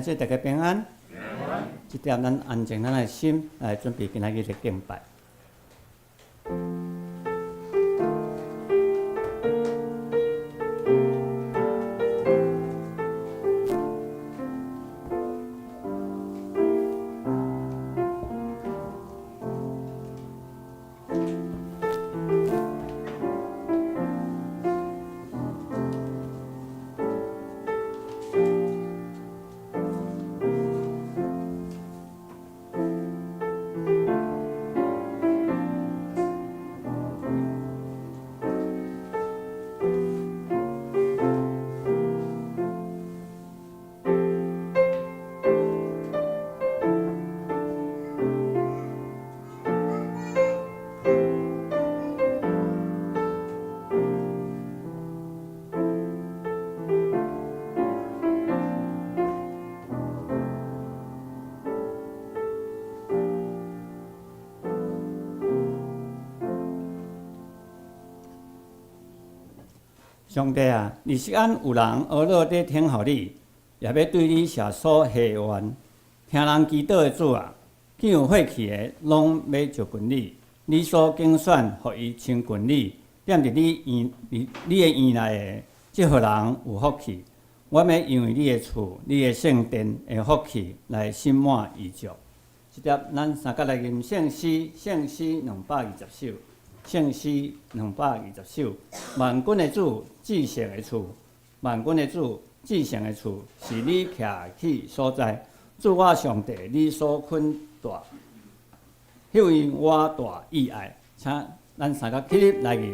姊，大家平安。這點咱安靜咱的心，來準備今仔日的敬拜。上帝啊，佇錫安有人呵咾咧等候你，也欲對你舍所下願。聽人祈禱的主啊，見有血氣的攏欲就近你，你所揀選予伊親近你，踮佇你院佇你的院內的，這予人有福氣。我欲因為你的厝、你的聖殿的福氣來心滿意足。這帖咱三角來吟聖詩，聖詩220首。聖詩220首，萬軍的主，至聖的厝，萬軍的主，至聖的厝，是你徛起所在。主我上帝，你所肯大，彼位我大意愛，請咱三個起立來吟。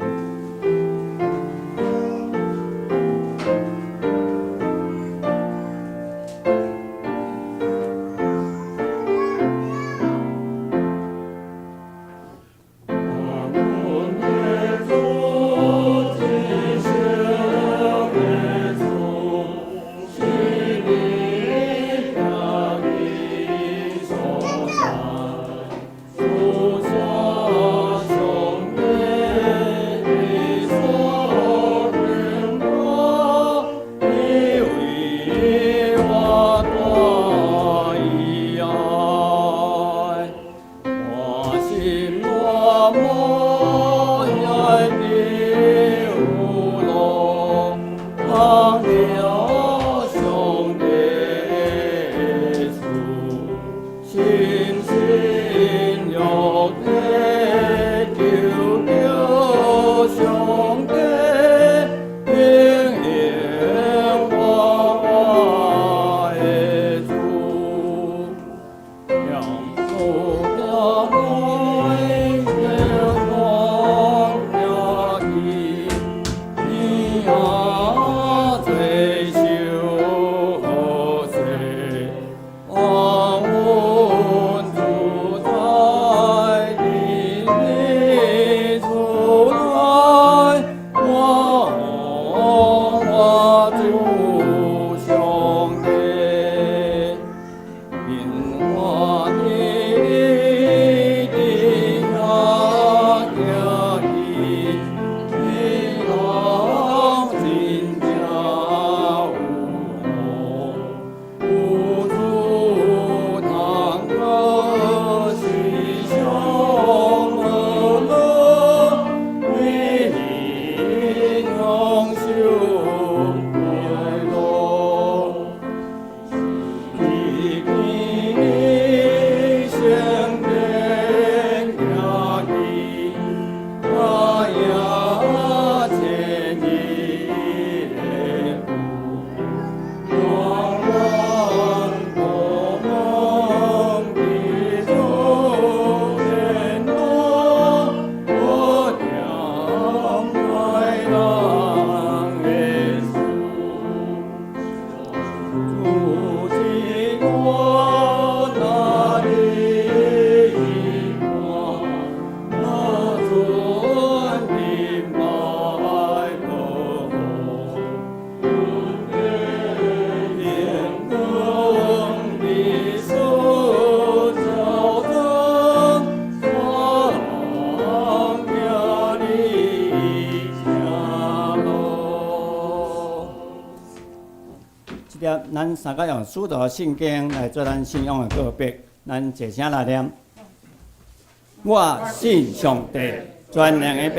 這粒咱三個用使徒信經來做咱信仰的告白，咱齊聲來念。我信上帝，全能的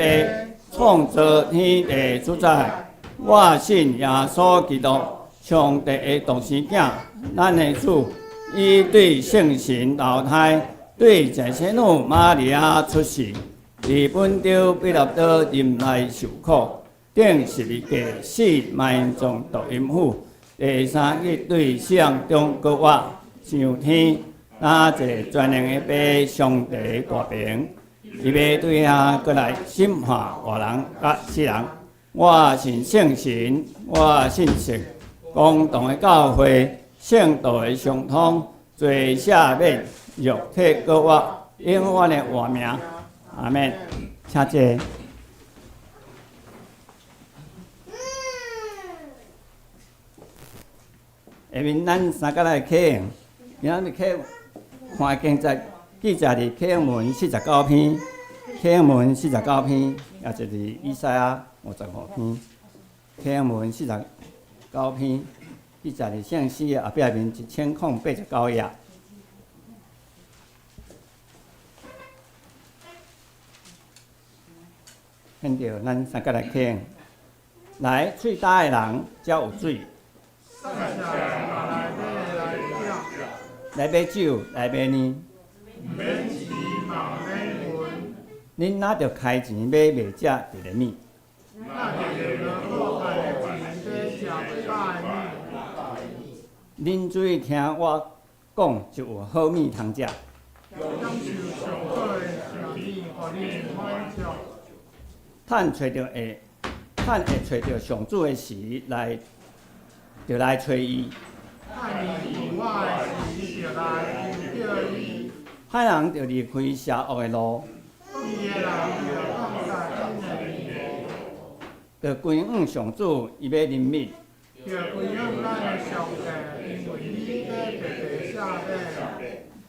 父，創造天地主宰。我信耶穌基督，上帝的獨生囝，咱的主，伊對聖神投胎，對在聖女瑪利亞出世，佇本丟彼拉多忍耐受苦，釘十字架死埋葬墮陰府，第三日對死人中復活，上天，若坐全能的父上帝大爿，伊欲對遐閣來審判活人佮死人。我信聖神，我信聖公同的教會，聖道的相通，罪赦免，肉體復活，永遠的活命。阿們，請坐。下面咱三個來啟用，今仔日啟看經節記載佇啟用文四十九篇，啟用文四十九篇，也就是以賽亞55篇，啟用文四十九篇記載佇聖詩的後壁面1089頁。現著咱三個來啟用，來喙焦的人才有水。來買酒，來買奶。恁若著開錢買袂食著的物？恁注意聽我講，就有好物通食。趁揣著會，趁會揣著上主的時來，就來揣伊。歹人著離開邪惡的路，著歸向上主，伊欲憐憫。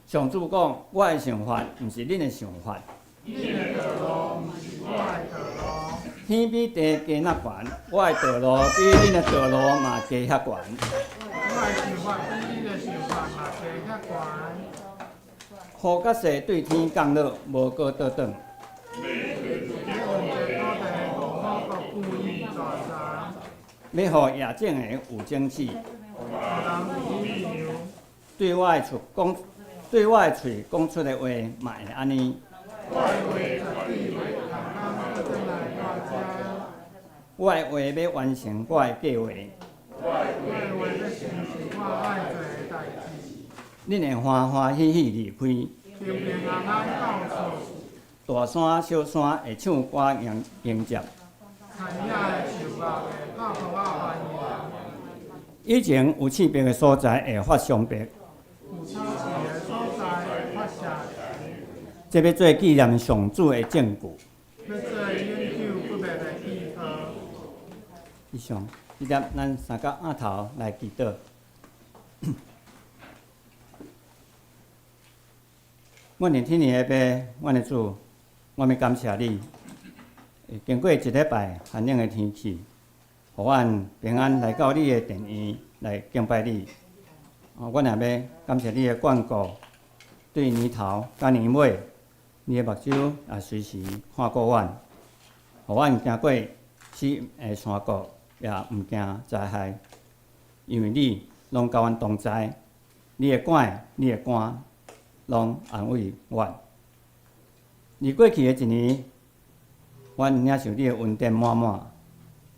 上主講：我的想法毋是恁的想法。天比地低若懸，我的道路比恁的道路嘛低遐懸。雨佮雪對天降落，無閣倒轉。欲予野種的有種子。對我的喙講，對我的喙講出的話嘛會按呢。我的話欲完成我的計劃。恁會歡歡喜喜離開。大山小山會唱歌迎迎接。以前有刺白的所在會發雙白。這欲做紀念上主的證據。以上，這粒咱三個按頭來祈禱。阮的天父的父，阮的主，我欲感謝你。經過一禮拜寒冷的天氣，予阮平安來到你的殿院來敬拜你。阮也欲感謝你的眷顧，對年頭佮年尾，你的目睭也隨時看顧阮，予阮行過死的山谷，也毋驚災害，因為你攏佮阮同在，你的拐，你的竿，攏安慰阮。佇過去的一年，阮領受你的恩典滿滿。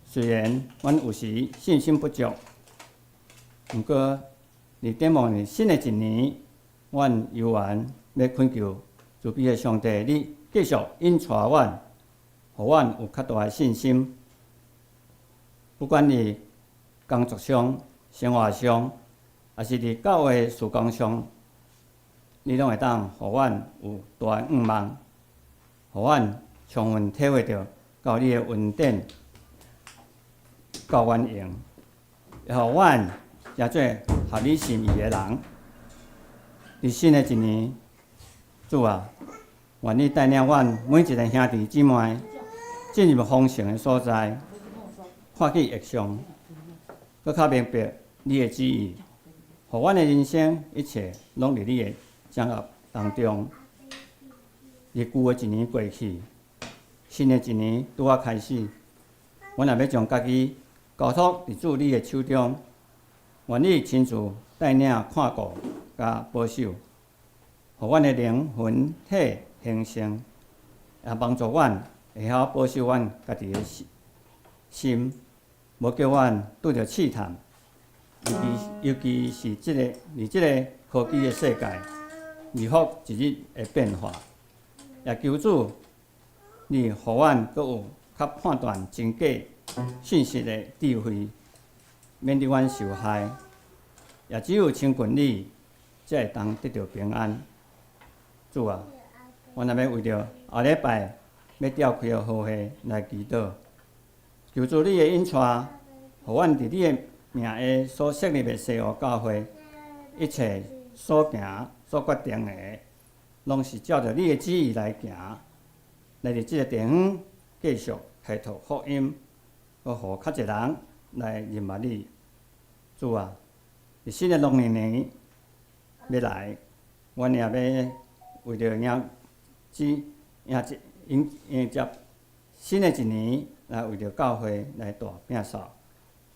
雖然阮有時信心不足，毋過佇展望新的一年，阮猶原欲懇求慈悲的上帝，你繼續引帶阮，予阮有較大的信心。不管佇工作上、生活上，抑是佇教會事工上，你攏會當予阮有大的向望，予阮充分體會著到你的恩典夠阮用，會予阮成做合你心意的人。佇新的一年，主啊，願你帶領阮每一个兄弟姊妹進入豐盛的所在，看見異象，閣較明白你的旨意，予阮的人生一切攏佇你的掌握當中。佇舊的一年過去，新的一年拄仔開始，阮也欲將家己交託佇主你的手中，願你親自帶領看顧佮保守，予阮的靈魂體興盛，也幫助阮會曉保守阮家己的心，無叫阮拄著試探。尤其是佇這個科技的世界，日復一日的變化，也求主你予阮閣有較判斷真假信息的智慧，免得阮受害。也只有親近你，才會當得著平安。主啊，阮也欲為著後禮拜欲召開的和會來祈禱，求主你的引帶，予阮佇你的名下所設立的西湖教會，一切所行所決定的，攏是照著你的旨意來行，來佇這個地方繼續開拓福音，閣予較濟人來認捌你。主啊，佇新的農曆年欲來，阮也欲為著迎接新的一年，來為著教會來大摒掃。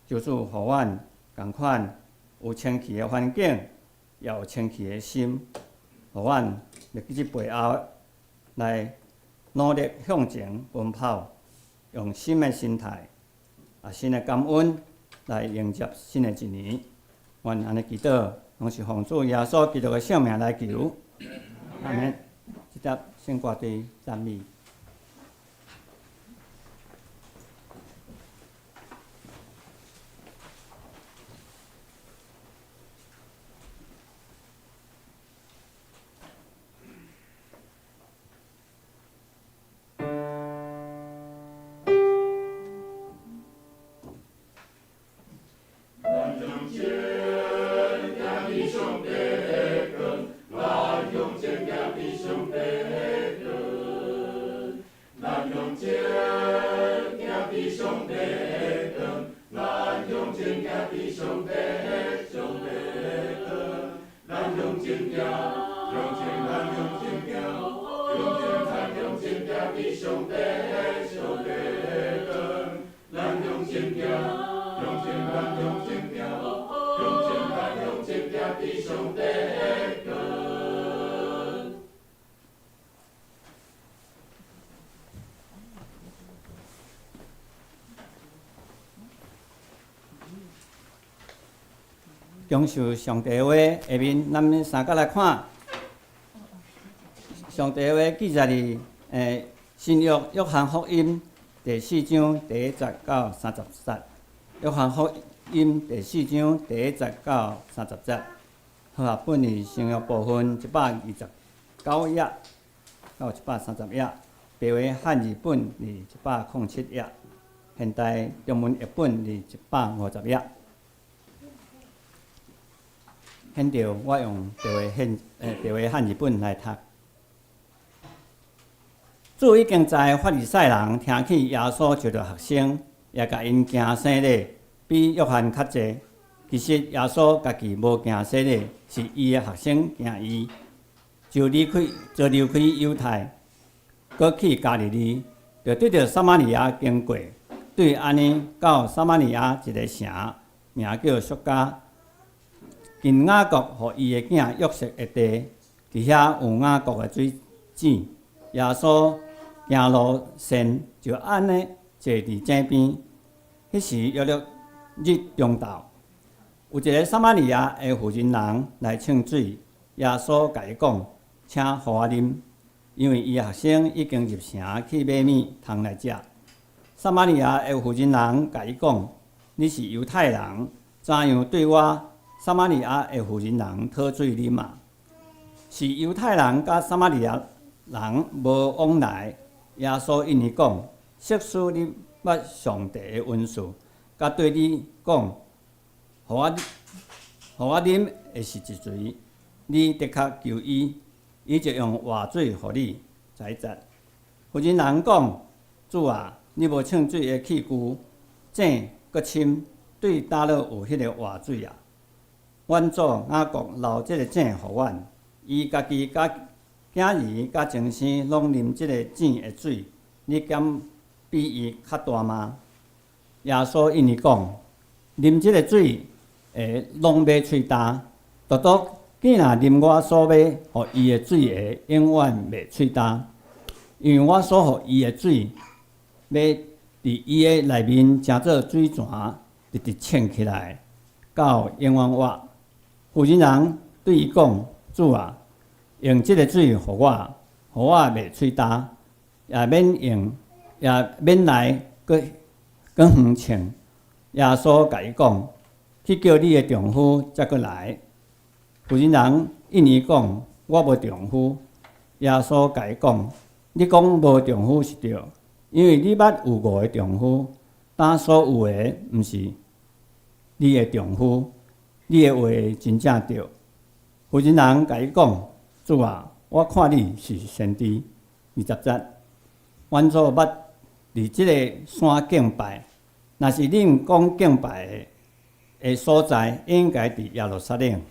求主予阮仝款有清氣的環境，也有清氣的心，予阮會記這背後來努力向前奔跑，用新的心態、新的感恩來迎接新的一年。阮按呢祈禱，攏是奉主耶穌基督的聖名來求。阿們。這節聖歌隊讚美。咱向前行佇上帝的光，咱向前行佇上帝的光，咱向前行佇上帝的光，咱向前行佇上帝的上帝的光，咱向前行，向前咱向前行，向前咱向前行佇上帝的上帝的光，咱向前行。向前咱向前行，向前咱向前行佇上帝的光。享受上帝話，下面咱三角來看上帝話記載佇新約約翰福音第四章第一節到30節。約翰福音第四章第一節到30節，和合本佇新約部分129頁到130頁，白話漢字本佇107頁，現代中文譯本佇150頁。現在我用白話漢字本來讀。主已經知法利賽人聽見耶穌召著學生，也共𪜶行洗禮，比約翰較濟。其實耶穌家己無行洗禮，是伊的學生行伊，就離開猶太，閣去加利利，就對著撒瑪利亞經過。對按呢到撒瑪利亞一个城，名叫宿迦，近雅各予伊的囝約瑟的地，佇遐有雅各的水井。耶穌行路跣，就按呢坐佇井邊。彼時約略日中晝，有一个撒瑪利亞的婦人人來稱水，耶穌共伊講：請予我啉，因為伊的學生已經入城去買物通來食。撒瑪利亞的婦人人共伊講：你是猶太人，怎樣對我撒瑪利亞的婦人人討水啉啊？是猶太人佮撒瑪利亞人無往來。耶穌應伊講：設使你捌上帝的恩賜，佮對你講，予我啉的是一誰，你的確求伊，伊就用活水予你。11節，婦人人講：主啊，你無稱水的器具，井閣深，對佗落有彼个活水啊？阮祖雅各留這个井予阮，伊家己佮囝兒佮終身攏啉這个井的水，你敢比伊較大嗎？耶穌應伊講：啉這个水的攏欲喙焦，獨獨囝若啉我所欲予伊的水的，永遠袂喙焦。因為我所予伊的水，欲佇伊的內面成做水泉，直直衝起來，到永遠活。婦人人對伊講：主啊，用這个水予我，予我袂喙焦，也免用，也免來閣閣遠衝。耶穌共伊講：去叫你的丈夫才閣來。婦人人應伊講：我無丈夫。耶穌共伊講：你講無丈夫是對，因為你捌有五个丈夫，今所有的毋是你的丈夫，你的話真正對。婦人人共伊講：主啊，我看你是先知。20節，阮祖捌佇這个山敬拜，若是恁講敬拜的的所在，應該佇耶路撒冷。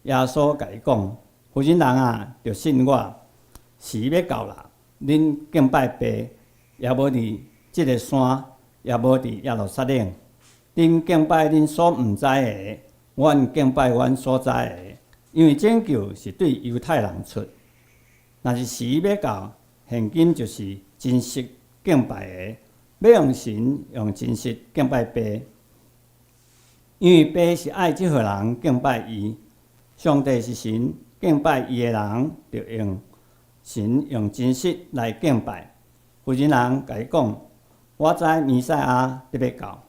耶穌共伊講：婦人人啊，著信我，時欲到啦，恁敬拜爸，也無佇這个山，也無佇耶路撒冷。恁敬拜恁所毋知的，阮敬拜阮所知的，因為拯救是對猶太人出。若是時欲到，現今就是真實敬拜的，欲用神用真實敬拜爸，因為爸是愛這號人敬拜伊。上帝是神，敬拜伊的人，著用神用真實來敬拜。婦人人共伊講：我知彌賽亞得欲到，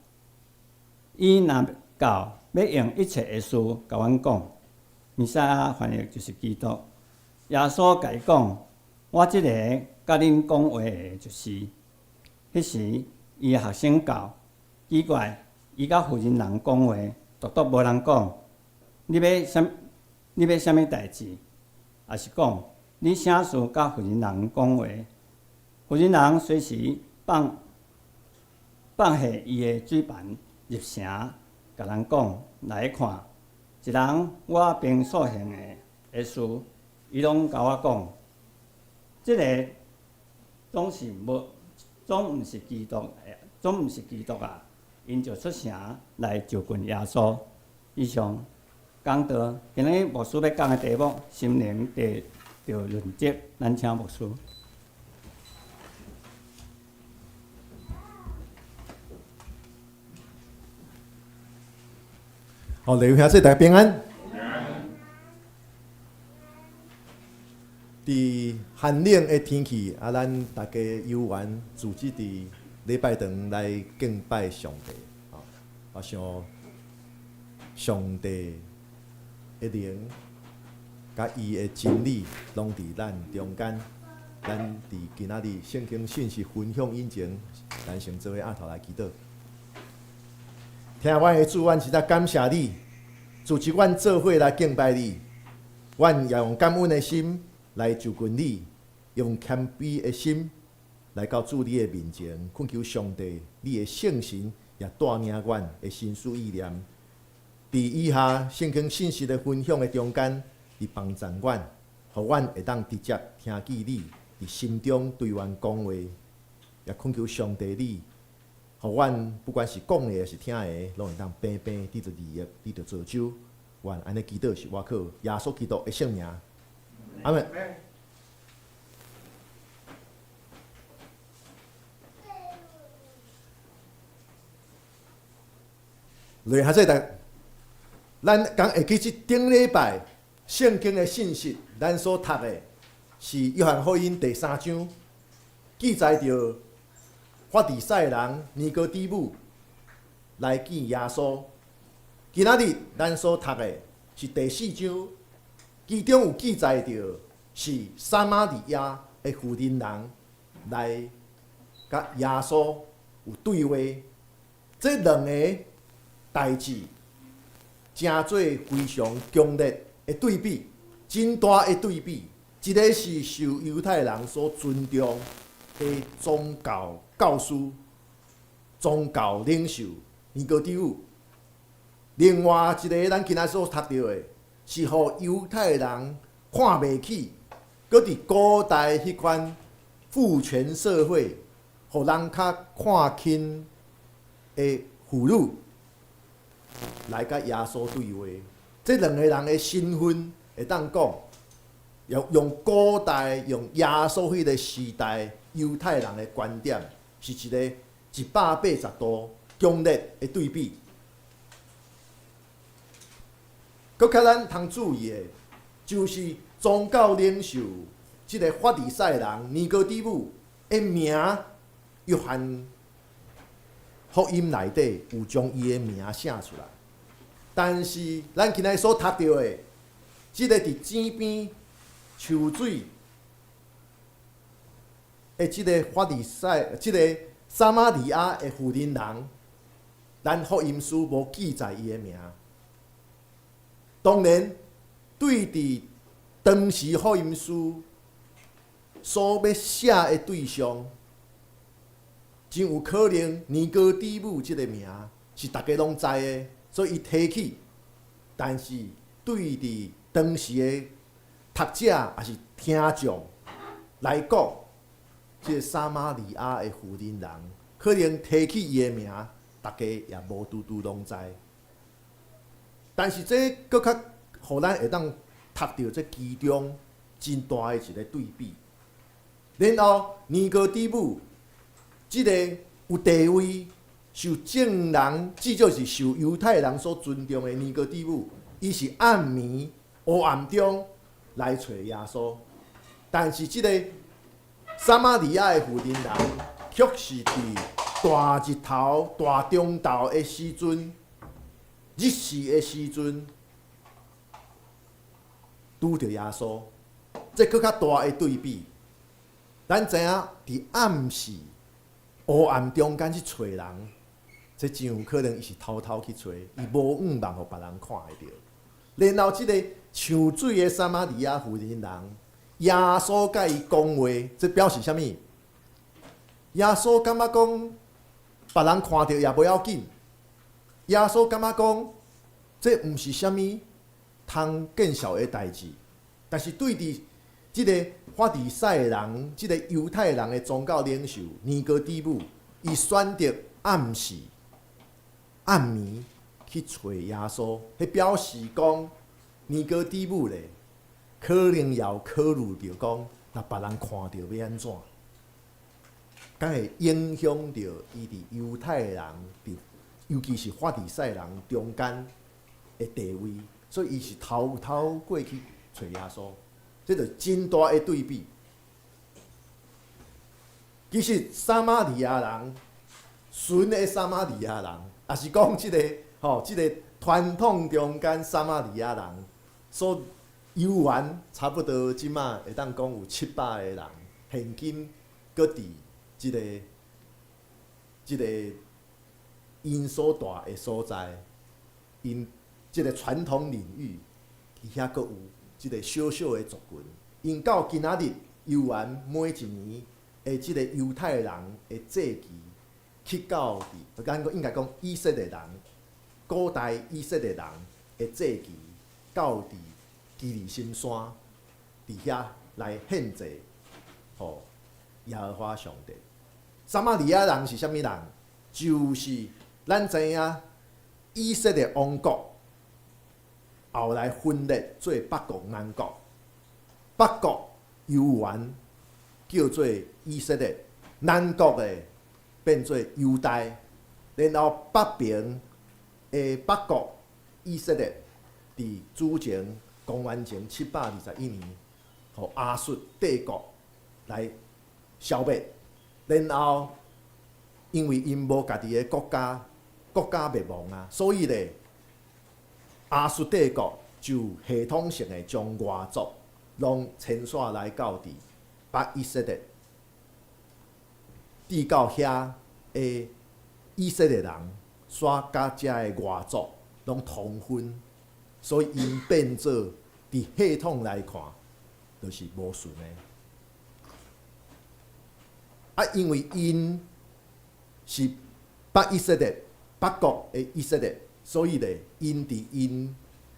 伊若到，欲用一切的事共阮講。彌賽亞翻譯就是基督。耶穌共伊講：我這个佮恁講話的，就是。彼時，伊的學生到，奇怪，伊佮婦人人講話，獨獨無人講。你欲啥？你欲啥物代誌？抑是講你啥事佮婦人人講話？婦人人隨時放放下伊的水盤入城，共人講：來看，一人我平所行的的事，伊攏共我講。這个總是無，總毋是基督，總毋是基督啊！𪜶就出城來就近耶穌。以上講道，今日牧師欲講的題目：心靈得著潤澤。咱請牧師。好，各位兄弟大家平安。佇寒冷的天氣，啊，咱大家有緣組織佇禮拜堂來敬拜上帝。啊，想上帝的靈，佮伊的真理，攏佇咱中間。咱佇今仔日聖經信息分享以前，咱先做伙徛頭來祈禱。疼阮的主，阮實在感謝你，組織阮做伙來敬拜你。阮也用感恩的心來就近你，用謙卑的心來到主你的面前，懇求上帝，你的聖神也帶領阮的心思意念，佇以下聖經信息的分享的中間，來幫助阮，予阮會當直接聽見你佇心中對阮講話，也懇求上帝你，予阮不管是講的抑是聽的，攏會當平平得著利益，得著造就。阮按呢祈禱是倚靠耶穌基督的聖名。阿們。來，下這咱敢會記這頂禮拜聖經的信息，咱所讀的是約翰福音第三章，記載著法利賽人尼哥底母來見耶穌。今仔日咱所讀的是第四章，其中有記載著是撒瑪利亞的婦人人來佮耶穌有對話。這兩个代誌，成做非常強烈的對比，真大的對比。一个是受猶太人所尊重的宗教教師、宗教領袖尼哥底母，另外一个咱今仔所讀著的，是予猶太人看袂起，閣佇古代彼款父權社會，予人較看輕的婦女來佮耶穌對話。這兩个人的身份會當講，用古代用耶穌彼个時代猶太人的觀點，是一个180度強烈的對比。閣較咱通注意的，就是宗教領袖這个法利賽人尼哥底母的名，約翰福音內底有將伊的名寫出來。但是咱今仔所讀著的，這个佇井邊抽水的這个法利賽，這个撒瑪利亞的婦人人，咱福音書無記載伊的名。當然，對佇當時福音書所欲寫的對象，真有可能尼哥底母這个名是逐家攏知的，所以伊提起。但是對佇當時的讀者抑是聽眾來講，這个撒瑪利亞的婦人人，可能提起伊的名，逐家也無拄拄攏知。但是這閣較予咱會當讀著這其中真大的一个對比。然後尼哥底母這个有地位、受眾人，至少是受猶太人所尊重的尼哥底母，伊是暗暝黑暗中來揣耶穌。但是這个撒瑪利亞的婦人人，卻是佇大日頭、大中晝的時陣，日食的時陣，拄著耶穌，這閣較大的對比。咱知影佇暗時黑暗中間去揣人，這真有可能伊是偷偷去揣，伊無向望予別人看會著。然後這个搶水的撒瑪利亞婦人人，耶穌佮伊講話，這表示啥物？耶穌感覺講，別人看著也無要緊。耶穌感覺講，這毋是啥物通見笑的代誌，但是對佇這个法利賽人、這个猶太人的宗教領袖尼哥底母，伊選擇暗時、暗暝去揣耶穌，彼表示講尼哥底母咧，可能也有考慮著講，若別人看著欲按怎，敢會影響著伊佇猶太人佇，尤其是法利賽人中間的地位，所以伊是偷偷過去揣耶穌，這就真大的對比。其實撒瑪利亞人，純的撒瑪利亞人，抑是講這个吼，這个傳統中間撒瑪利亞人所猶原差不多，這馬會當講有700個人，現今閣佇這个𪜶所蹛的所在，𪜶這个傳統領域，佇遐閣有這个小小的族群。𪜶到今仔日，猶原每一年的這个猶太人的祭期，去到佇，咱講應該講以色列人，古代以色列人的祭期，到佇基利心山，佇遐來獻祭，予耶和華上帝。撒瑪利亞人是啥物人？就是咱知影以色列王國後來分裂做北國、南國。北國猶原叫做以色列，南國的變做猶大，然後北邊的北國以色列，佇主前公元前721年，予亞述帝國來消滅，然後因為𪜶無家己的國家，國家滅亡啊，所以咧亞述帝國就系統性的將外族攏遷徙來到佇北以色列，佇到遐的以色列人，煞佮遮的外族攏通婚，所以𪜶變做佇血統來看，就是無純的。啊，因為𪜶是北以色列，北國的以色列，所以咧，𪜶佇𪜶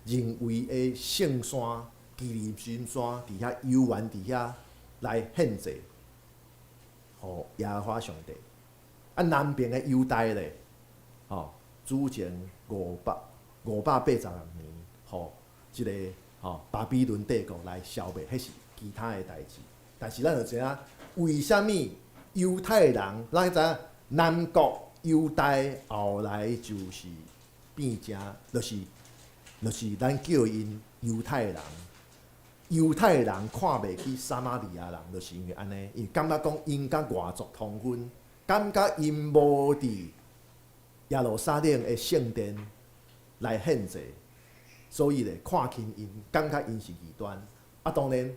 認為的聖山基利心山佇遐遊玩，佇遐來獻祭，予耶和華上帝。啊，南邊的猶大咧，吼，主前586年，予這個吼巴比倫帝國來消滅，彼是其他的代誌。但是咱就知影，為啥物猶太人，咱知影南國猶大後來就是變成，就是咱叫𪜶猶太人。猶太人看袂起撒瑪利亞人，就是因為按呢，因為感覺講𪜶佮外族通婚，感覺𪜶無佇耶路撒冷的聖殿來獻祭，所以咧看輕𪜶，感覺𪜶是異端。啊，當然，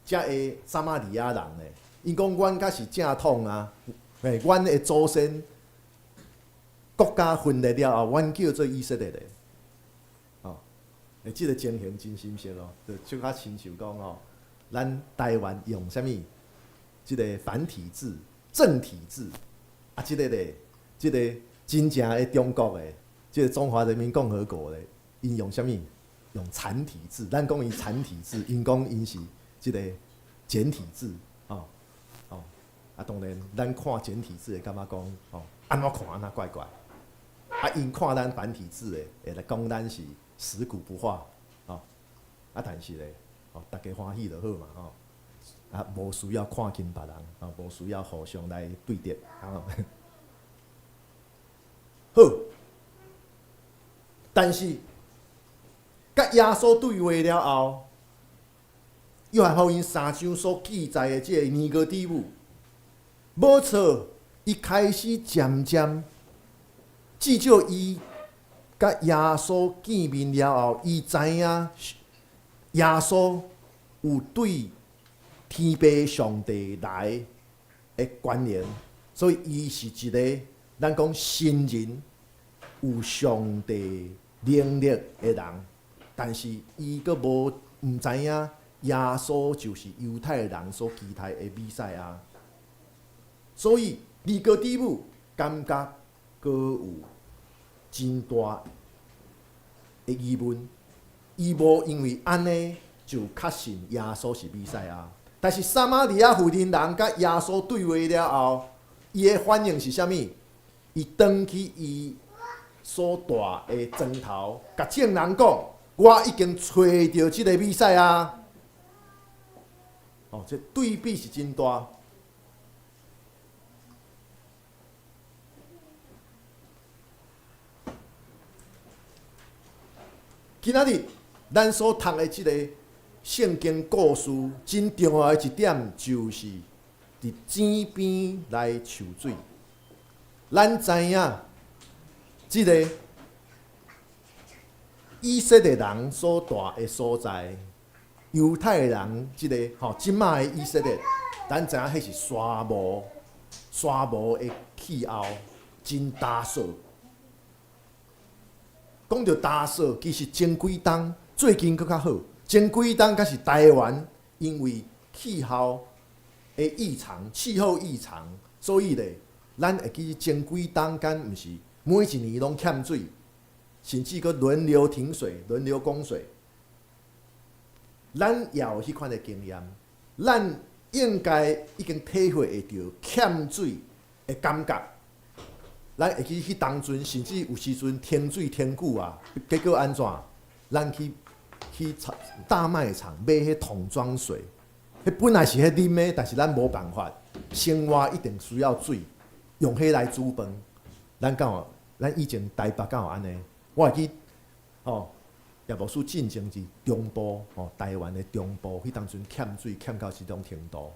遮个撒瑪利亞人咧，𪜶講阮才是正統啊，嘿，阮的祖先國家分裂了後，阮叫做以色列人。哦，欸，這個情形真深刻哦，就小可親像講吼，咱台灣用啥物？這個繁體字、正體字，啊，這個咧，這個真正的中國的，這個中華人民共和國咧，𪜶用啥物？用殘體字，咱講伊殘體字，𪜶講𪜶是這個簡體字，哦哦，啊，當然，咱看簡體字會感覺講，哦，按怎看按怎怪怪，啊，𪜶看咱繁體字的，會來講咱是食古不化，哦，啊，但是咧，哦，大家歡喜就好嘛，吼，啊，無需要看輕別人，啊，無需要互相來對敵，吼。好，但是，佮耶穌對話了後，約翰福音三章所記載的這個尼哥底母，無錯，伊開始漸漸，至少伊佮耶穌見面了後，伊知影耶穌有對天父上帝來的權能，所以伊是一個咱講新人有上帝能力的人。但是伊閣無毋知影耶穌就是猶太人所期待的彌賽亞，所以尼哥底母感覺閣有真大的疑問，伊無因為按呢就確信耶穌是彌賽亞。但是撒瑪利亞婦人人佮耶穌對話了後，伊的反應是啥物？伊轉去伊所帶的磚頭，共眾人講：我已經揣著這個彌賽亞。哦，這對比是真大。今仔日咱所讀的這個聖經故事，真重要的一點就是佇井邊來取水。咱知影這個以色列人所住的所在，猶太人這個吼，這擺的以色列，咱知影彼是沙漠，沙漠的氣候真焦燥。講著焦燥，其實前幾冬最近閣較好，前幾冬才是台灣因為氣候的異常，氣候異常，所以咧，咱會記前幾冬間毋是每一年攏欠水。甚至閣輪流停水、輪流供水，咱也有彼款的經驗，咱應該已經體會會著欠水的感覺。咱會記彼當陣，甚至有時陣停水停久啊，結果按怎？咱去大賣場買彼桶裝水，彼本來是彼啉的，但是咱無辦法，生活一定需要水，用彼來煮飯。咱敢有？咱以前台北敢有按呢？我會記，吼，葉牧師進前佇中部，吼，台灣的中部，彼當陣欠水欠到這種程度，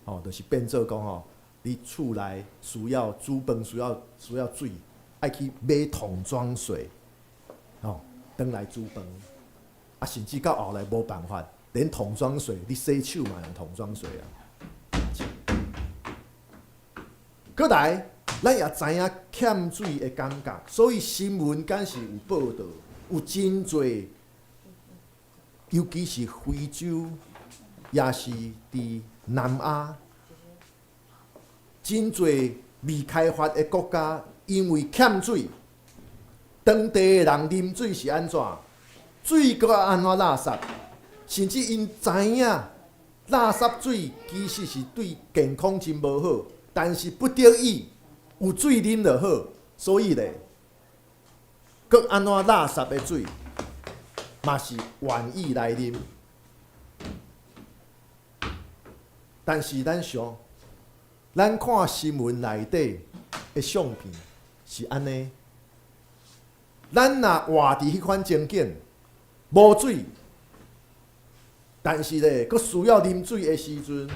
吼，就是變做講吼，你厝內需要煮飯，需要水，愛去買桶裝水，吼，轉來煮飯，啊，甚至到後來無辦法，連桶裝水，你洗手嘛用桶裝水啊。閣來，咱也知影欠水的感覺，所以新聞敢是有報導，有真濟，尤其是非洲，也是佇南亞，真濟未開發的國家，因為欠水，當地的人啉水是按怎？水閣按怎垃圾？甚至𪜶知影垃圾水其實是對健康真無好，但是不得已有水啉就好，所以咧，閣按怎垃圾的水，嘛是願意來啉。但是咱想，咱看新聞內底的相片是按呢，咱若活佇彼款情景，無水，但是咧，閣需要啉水的時陣，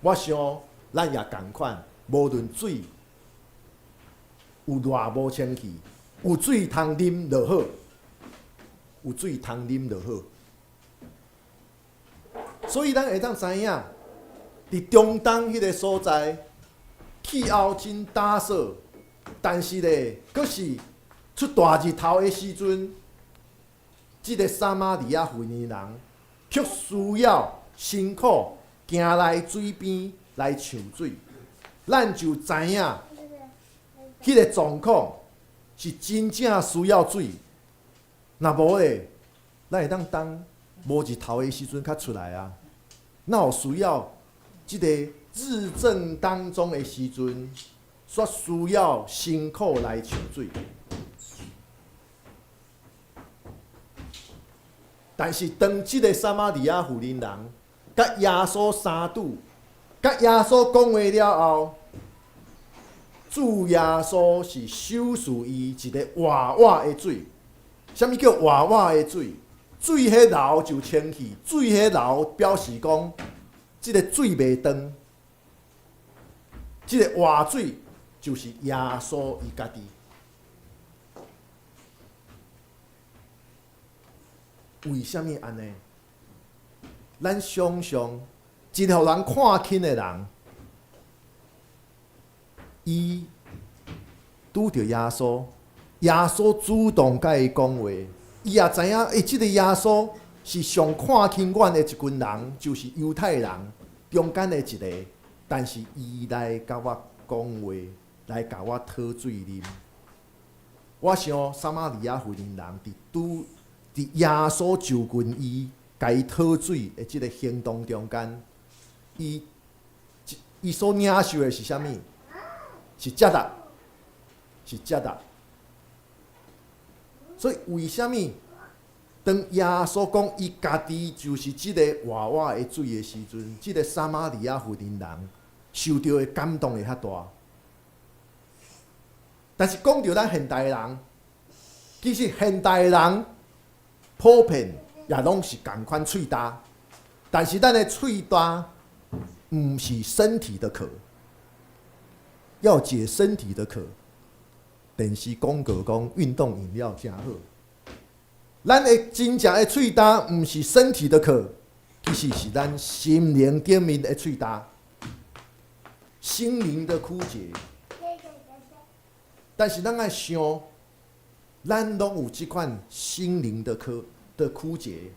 我想咱也仝款，無論水有偌無清氣，有水通啉就好，有水通啉就好。所以咱會當知影，佇中東彼个所在，氣候真焦燥，但是咧，閣是出大日頭的時陣，這个撒瑪利亞婦人人卻需要辛苦行來水邊來搶水，咱就知影，彼个狀況是真正需要水。若無咧，咱會當等無日頭的時陣較出來啊？哪有需要這个日正當中的時陣，煞需要辛苦來搶水？但是當這个撒瑪利亞婦人人佮耶穌相拄，佮耶穌講話了後，主耶穌是賞賜伊一个活活的水。啥物叫活活的水？水彼流就清氣，水彼流表示講，這个水袂斷，這个活水就是耶穌伊家己。為啥物按呢？咱想像一个予人看輕的人，伊拄著耶穌，耶穌主動佮伊講話，伊也知影，欸，這个耶穌是上看輕阮的一群人，就是猶太人中間的一个，但是伊來佮我講話，來共我討水啉。我想撒瑪利亞婦人人佇拄佇耶穌就近伊，共伊討水的這个行動中間，伊伊所領受的是啥物？是接納，是接納。所以為啥物當耶穌講伊家己就是這个活活的水的時陣，這个撒瑪利亞婦人人受著的感動會較大？但是講著咱現代人，其實現代人普遍也攏是仝款喙焦，但是咱的喙焦毋是身體的渴，要解身體的渴，電視廣告講運動飲料誠好。咱的真正的喙焦毋是身體的渴，其實是咱心靈頂面的喙焦，心靈的枯竭。但是咱愛想，咱攏有這款心靈的渴的枯竭，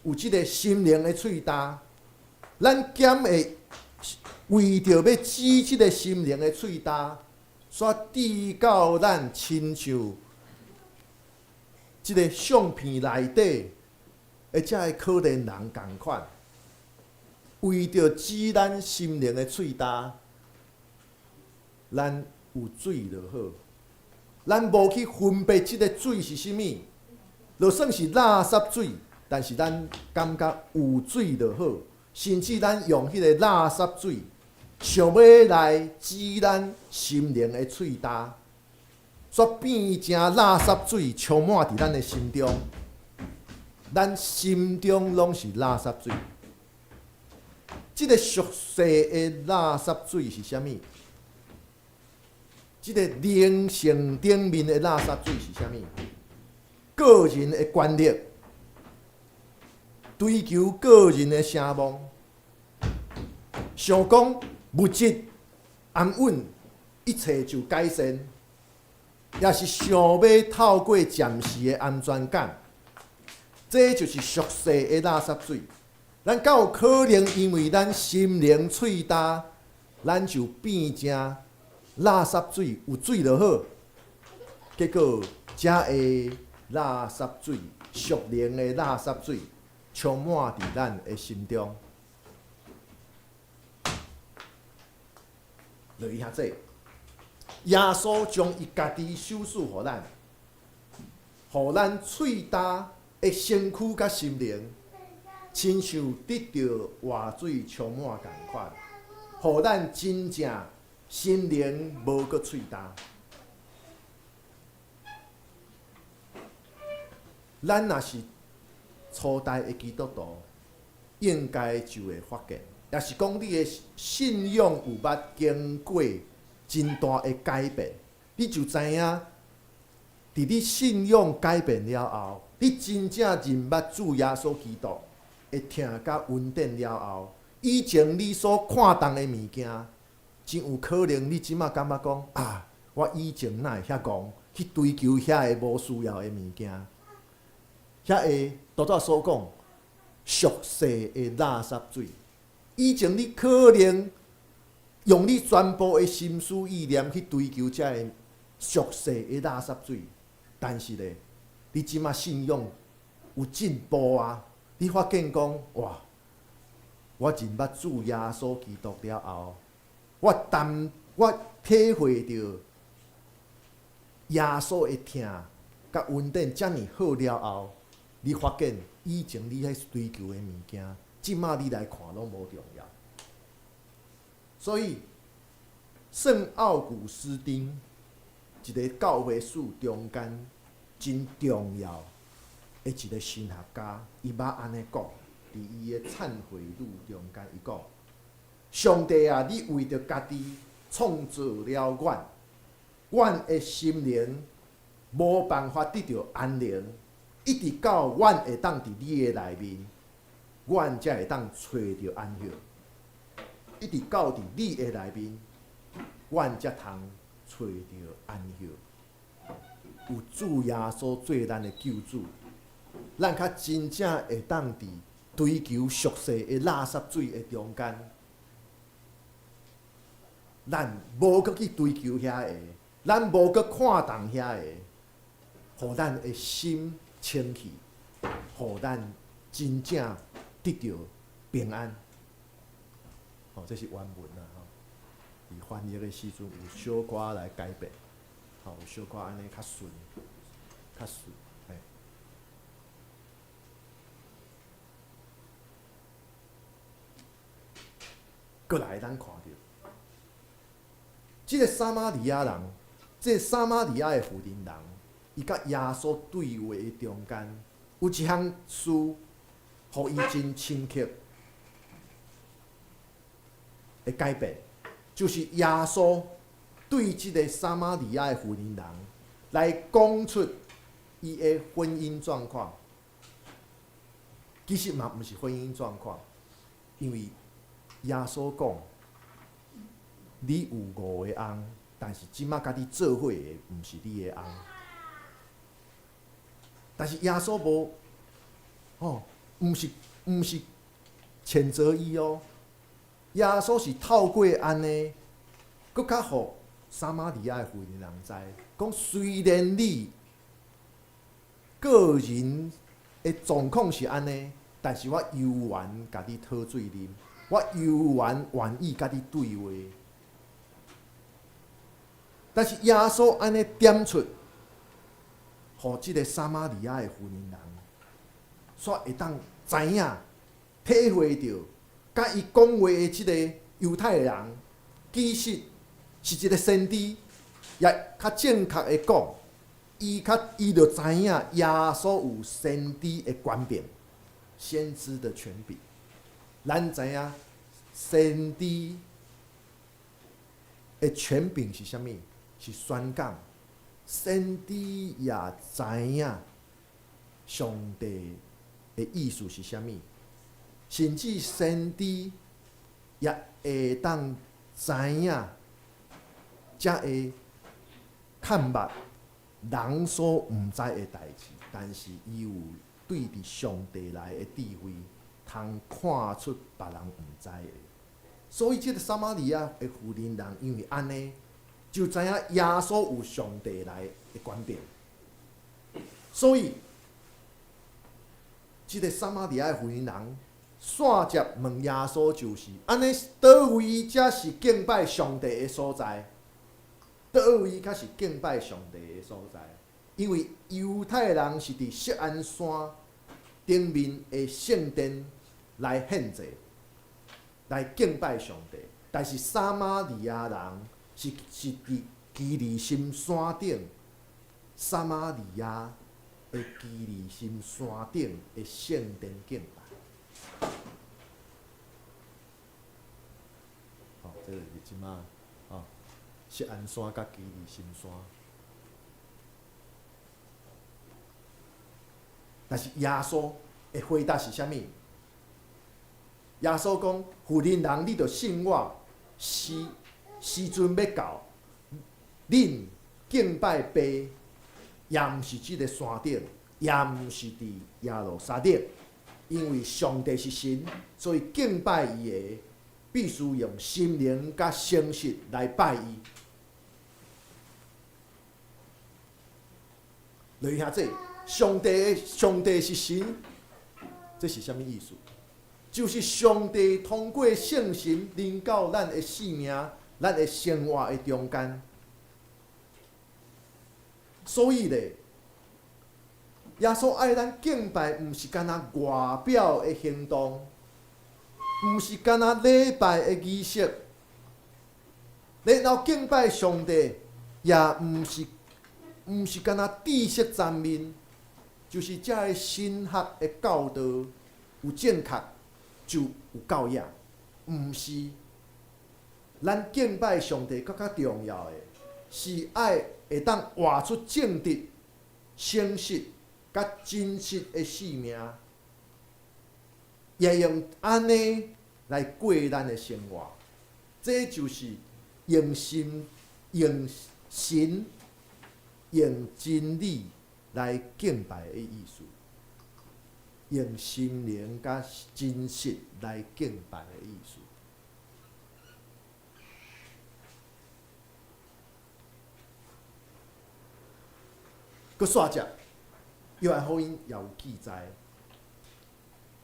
有這个心靈的喙焦，咱敢會為著欲止這个心靈的喙焦，煞至到咱親像這个相片內底的這个可憐人仝款，為著止咱心靈的喙焦，咱有水就好，咱無去分別這个水是啥物，就算是垃圾水，但是咱感覺有水就好，甚至咱用彼个垃圾水，想欲來止咱心靈的喙焦，煞變成垃圾水充滿佇咱的心中，咱心中攏是垃圾水。這个俗世的垃圾水是啥物？這个靈性頂面的垃圾水是啥物？個人的權力，追求個人的聲望，想講物質安穩，一切就改善，也是想欲透過暫時的安全感，這就是俗世的垃圾水。咱敢有可能因為咱心靈喙焦，咱就變成垃圾水，有水就好，結果才會垃圾水，屬靈的垃圾水充滿佇咱的心中。落去遐濟，耶穌將伊家己賞賜予咱，予咱喙焦的身軀佮心靈，親像得著活水充滿仝款，予咱真正心靈無閣喙焦。咱若是初代的基督徒，應該就會發現，也是講你的信仰有捌經過真大的改變，你就知影，佇你信仰改變了後，你真正認捌主耶穌基督的疼佮恩典了後，以前你所看重的物件，真有可能你這馬感覺講啊，我以前哪會遐戇去追求遐个無需要的物件，遐个拄才所講俗世的垃圾水。以前你可能用你全部的心思意念去追求這个俗世的垃圾水，但是咧，你這馬信仰有進步啊！你發現講哇，我認捌主耶穌基督了後，我擔我體會著耶穌的疼佮恩典遮爾好了後，你發現以前你彼追求的物件，這馬你來看攏無重要。所以，聖奧古斯丁一个教會史中間真重要的一个神學家，伊捌按呢講，佇伊的懺悔錄中間，伊講：上帝啊，你為著家己創造了阮，阮的心靈無辦法得著安寧，一直到阮會當佇你的內面，阮才會當揣著安息。一直到佇你的內面，阮才通揣著安息。有主耶穌做咱的救主，咱較真正會當佇追求俗世的垃圾水的中間，咱無閣去追求遐个，咱無閣看重遐个，予咱的心清氣，予咱真正得著平安。吼，這是原文啦吼。佇翻譯的時陣有小可來改變，吼，有小可按呢較順，較順，嘿。閣來，咱看著，這个撒瑪利亞人，這个撒瑪利亞的婦人，伊佮耶穌對話的中間，有一項事，予伊真深刻的改變，就是耶穌對這个撒瑪利亞的婦人來講出伊的婚姻狀況。其實嘛，毋是婚姻狀況，因為耶穌講，你有五个翁，但是這馬佮你做伙的毋是你的翁。但是耶穌無，吼，毋是譴責伊哦。耶穌是透過按呢，閣較予撒瑪利亞的婦人知，講雖然你個人的狀況是按呢，但是我猶原共你討水啉，我猶原願意佮你對話。但是耶穌按呢點出，予這个撒瑪利亞的婦人，煞會當知影、體會著，佮伊講話的這个猶太人，其實是一个先知，也較正確的講，伊較伊就知影耶穌有先知的權柄，先知的權柄。咱知影先知的權柄是啥物？是宣講。先知也知影上帝的意思是啥物，甚至先知也會當知影，才會看捌人所毋知的代誌，但是伊有對佇上帝來的智慧，通看出別人毋知的。所以這个撒瑪利亞的婦人人，因為按呢，就知影耶穌有上帝來的權柄，所以，這个撒瑪利亞的婦人，煞接問耶穌就是：按呢，佗位才是敬拜上帝的所在？佗位較是敬拜上帝的所在？因為猶太人是佇錫安山頂面的聖殿來獻祭，來敬拜上帝。但是撒瑪利亞人是佇基利心山頂，撒瑪利亞的基利心山頂的聖殿敬拜。吼，這就是這馬吼，錫安山佮基利心山。但是耶穌的回答是啥物？耶穌講：婦人人，你著信我，時陣欲到，恁敬拜爸，也毋是這个山頂，也毋是佇耶路撒冷，因為上帝是神，所以敬拜伊的必須用心靈佮誠實來拜伊。來兄弟，上帝是神，這是啥物意思？就是上帝通過聖神臨到咱的生命、咱的生活的中間。所以咧，耶穌愛咱敬拜，毋是干焦外表的行動，毋是干焦禮拜的儀式。然後敬拜上帝，也毋是干焦知識層面，就是這个神學的教導有正確就有夠額，毋是。咱敬拜上帝閣較重要的，是愛會當活出正直、誠實、佮真實的生命，也用按呢來過咱的生活。這就是用心、用神、用真理來敬拜的意思，用心靈佮真實來敬拜的意思。閣煞者，約翰福音也有記載。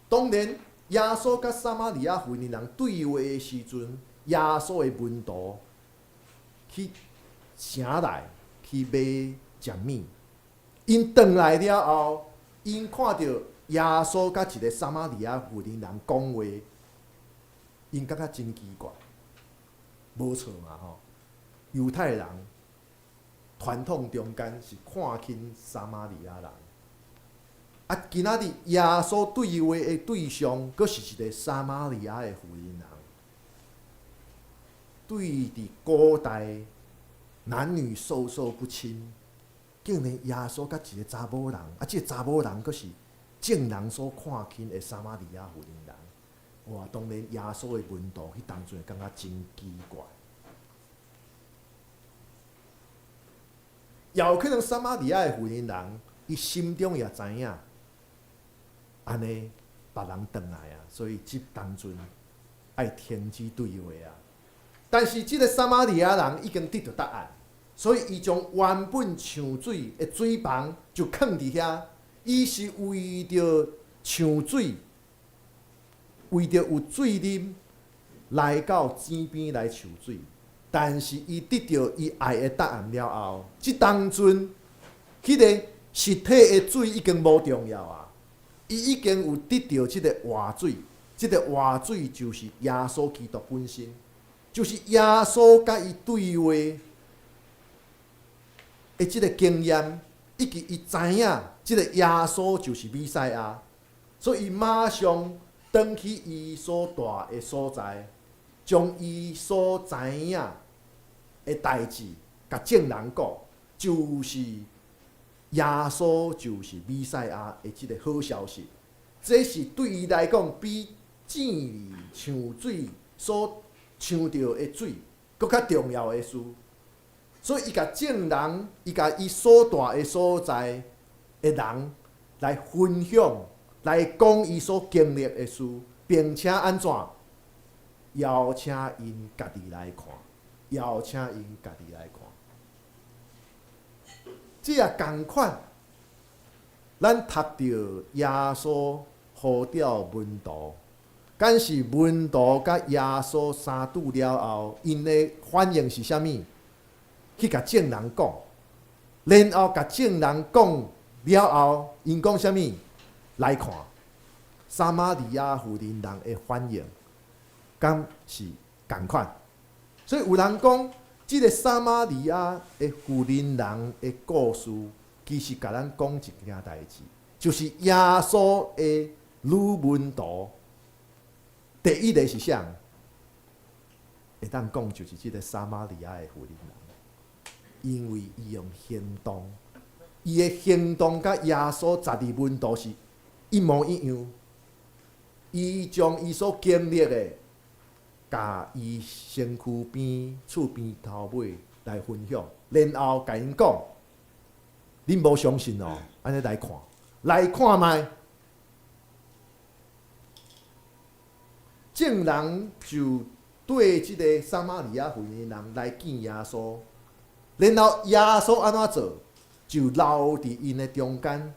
當然，耶穌佮撒瑪利亞婦人對話的時陣，耶穌的門徒去城內去買食物。𪜶轉來了後，𪜶看著耶穌佮一个撒瑪利亞婦人講話，𪜶感覺真奇怪。無錯嘛吼，猶太人傳統中間是看輕撒瑪利亞人。啊，今仔日耶穌對話的對象，閣是一个撒瑪利亞的婦人。對佇古代，男女授受不親，竟然耶穌佮一个查某人，啊，這个查某人閣是眾人所看輕的撒瑪利亞婦人。哇，當然耶穌的門徒彼當陣感覺真奇怪。也有可能撒瑪利亞的婦人，伊心中也知影，按呢別人轉來啊，所以這當陣愛停止對話啊。但是這个撒瑪利亞人已經得著答案，所以伊將原本搶水的水房就囥佇遐，伊是為著搶水，為著有水啉，來到井邊來取水。但是伊得著伊愛的答案了後，這當陣，彼个實體的水已經無重要啊！伊已經有得著這个活水，這个活水就是耶穌基督本身，就是耶穌佮伊對話的這个經驗，以及伊知影這个耶穌就是彌賽亞，所以伊馬上轉去伊所蹛的所在，將伊所知影的代誌，共眾人講，就是耶穌就是彌賽亞的這个好消息。這是對伊來講，比井裡搶水所搶著的水閣較重要的事。所以，伊共眾人，伊共伊所蹛的所在的人來分享，來講伊所經歷的事，並且按怎邀請𪜶家己來看，邀請𪜶家己來看。這也仝款，咱讀著耶穌呼召門徒，敢是門徒佮耶穌相拄了後，𪜶的反應是啥物？去共眾人講，然後共眾人講了後，𪜶講啥物？來看撒瑪利亞婦人人的反應，敢是仝款？所以有人講，這个撒瑪利亞的婦人人的故事，其實共咱講一件代誌，就是耶穌的女門徒，第一个是啥？會當講就是這个撒瑪利亞的婦人人，因為伊用行動，伊的行動佮耶穌十二門徒是一模一樣，伊將伊所經歷的，共伊身軀邊、厝邊頭尾來分享，然後共𪜶講：恁無相信哦，按呢來看，來看覓。眾人就對這个撒瑪利亞婦人人來見耶穌，然後耶穌按怎做？就留佇𪜶的中間，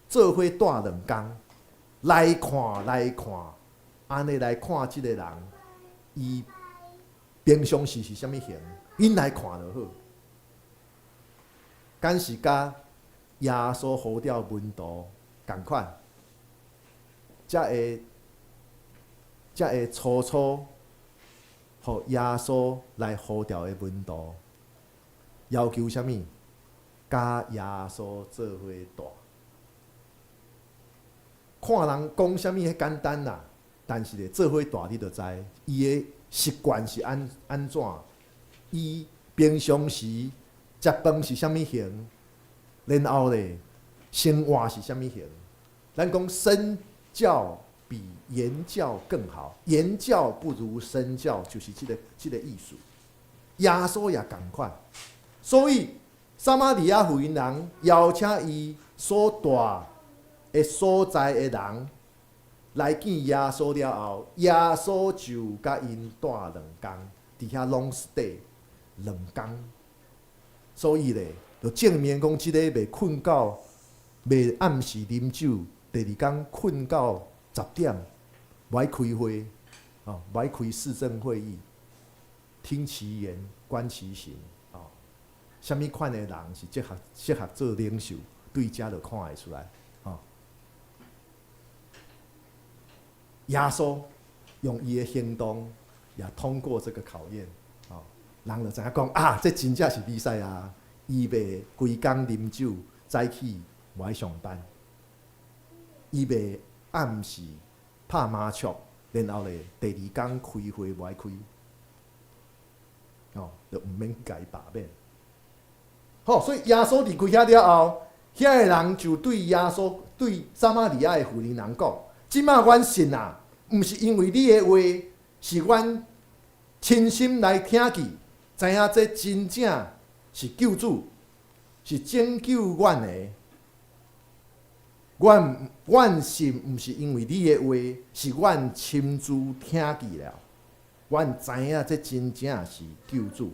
做伙蹛兩工，來看來看，按呢來看這个人，伊平常時是啥物形？𪜶來看就好。敢是佮耶穌呼召門徒仝款，才會初初予耶穌來呼召的門徒，要求啥物？佮耶穌做伙蹛。看人講啥物彼簡單啦，但是咧做伙蹛你就知，伊的習慣是按怎，伊平常時食飯是啥物形，然後咧生活是啥物形。咱講身教比言教更好，言教不如身教，就是這个意思。耶穌也仝款，所以撒瑪利亞婦人人邀請伊所蹛的所在的人來見耶穌了後，耶穌就佮𪜶蹛兩工，佇遐 long stay 兩工。所以咧，就證明講這个袂睏到，袂暗時啉酒，第二工睏到10點，無愛開會，哦，無愛開市政會議，聽其言，觀其行，哦，啥物款的人是適合做領袖，對遮就看會出來，哦。耶穌用伊的行動也通過這個考驗，哦，人就知影講啊，這真正是彌賽亞，伊袂規工啉酒，早起無愛上班，伊袂暗時拍麻將，然後咧第二工開會無愛開，哦，就毋免共伊罷免。好，所以耶穌離開遐了後，遐个人就對耶穌、對撒瑪利亞的婦人人講：這馬阮信啊，毋是因為你的話，是阮親身來聽見，知影這真正是救主，是拯救阮的。阮信毋是因為你的話，是阮親自聽見了，阮知影這真正是救主。